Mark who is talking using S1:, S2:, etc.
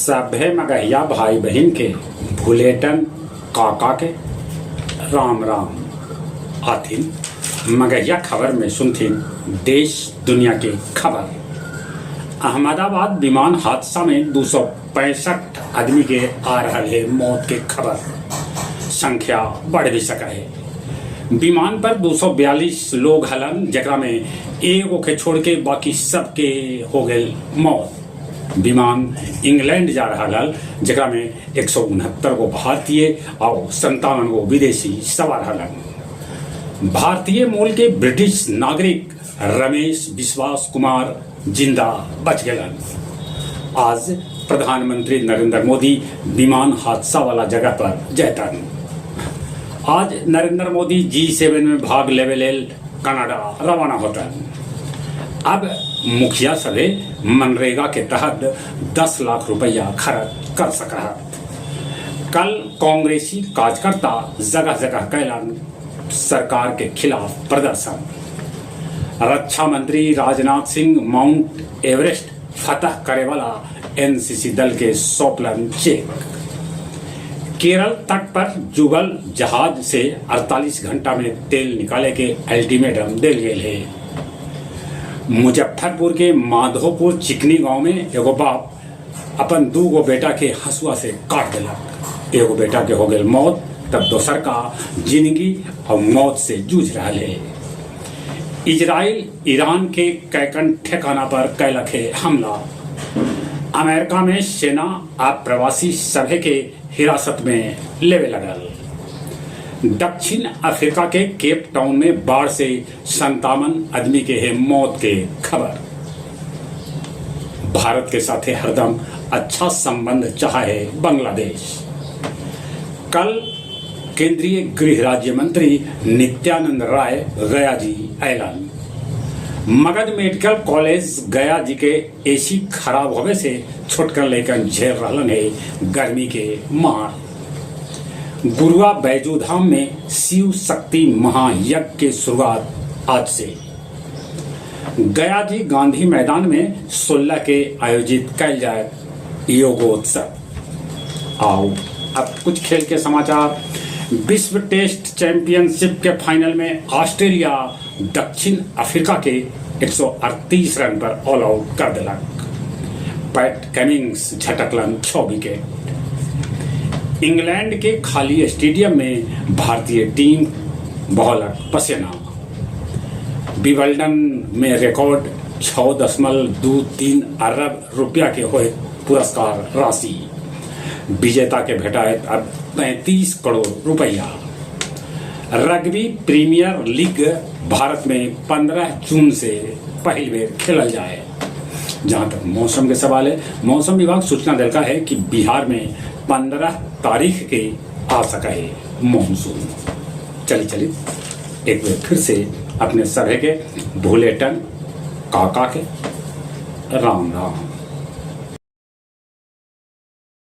S1: सभे मगहिया भाई बहिन के भुलेटन काका के राम राम। आथिन मगहिया खबर में सुनथिन देश दुनिया के खबर। अहमदाबाद विमान हादसा में 265 आदमी के आ रहा है मौत के खबर, संख्या बढ़ भी सका है। विमान पर 242 लोग हलन, जकरा में एगो के छोड़ के बाकी सबके हो गए मौत। विमान इंग्लैंड जा रहा हल, जकरा में 169 गो भारतीय और 57 गो विदेशी सवार हलन। भारतीय मूल के ब्रिटिश नागरिक रमेश विश्वास कुमार जिंदा बच गलन। आज प्रधानमंत्री नरेंद्र मोदी विमान हादसा वाला जगह पर जयतन। आज नरेंद्र मोदी G7 में भाग लेवे लेल कनाडा रवाना होतन। अब मुखिया सभे मनरेगा के तहत 10 लाख रुपया खर्च कर सका है। कल कांग्रेसी कार्यकर्ता जगह जगह कैलन सरकार के खिलाफ प्रदर्शन। रक्षा मंत्री राजनाथ सिंह माउंट एवरेस्ट फतह करे वाला एनसीसी दल के सौंपलन चेक। केरल तट पर जुगल जहाज से 48 घंटा में तेल निकाले के अल्टीमेटम दिल गेल है। मुजफ्फरपुर के माधोपुर चिकनी गांव में एगो बाप अपन दू गो बेटा के हंसुआ से काट देलक। एगो बेटा के हो गेल मौत, तब दोसर का जिंदगी और मौत से जूझ रहा है। इजराइल ईरान के कैकन ठिकाना पर कैलक है हमला। अमेरिका में सेना आप्रवासी सभे के हिरासत में लेवे लगल। दक्षिण अफ्रीका के केप टाउन में बाढ़ से 57 आदमी के है मौत के खबर। भारत के साथ हरदम अच्छा संबंध चाहे बांग्लादेश। कल केंद्रीय गृह राज्य मंत्री नित्यानंद राय गया जी ऐलान। मगध मेडिकल कॉलेज गया जी के एसी खराब होवे से छोटकन लेकर झेल रहलन है गर्मी के मार। गुरुआ बैजूधाम में शिव शक्ति महायज्ञ के शुरुआत आज से। गया जी गांधी मैदान में 16 के आयोजित कैल जाए योगोत्सव। आओ अब कुछ खेल के समाचार। विश्व टेस्ट चैंपियनशिप के फाइनल में ऑस्ट्रेलिया दक्षिण अफ्रीका के 138 रन पर ऑल आउट कर दिलक। पैट कमिंग्स झटकलन 6 विकेट। इंग्लैंड के खाली स्टेडियम में भारतीय टीम बहलक पसेना। विंबलडन में रिकॉर्ड 6.23 अरब रुपया के होए पुरस्कार राशि। विजेता के भेटाए अब 35 करोड़ रुपया। रग्बी प्रीमियर लीग भारत में 15 जून से पहली बेर खेलल जाए। जहां तक मौसम के सवाल है, मौसम विभाग सूचना दिलका है कि बिहार में 15 तारीख के आ सका है मानसून। चली चली एक बार फिर से अपने सभे के भूलेटन काका के राम राम।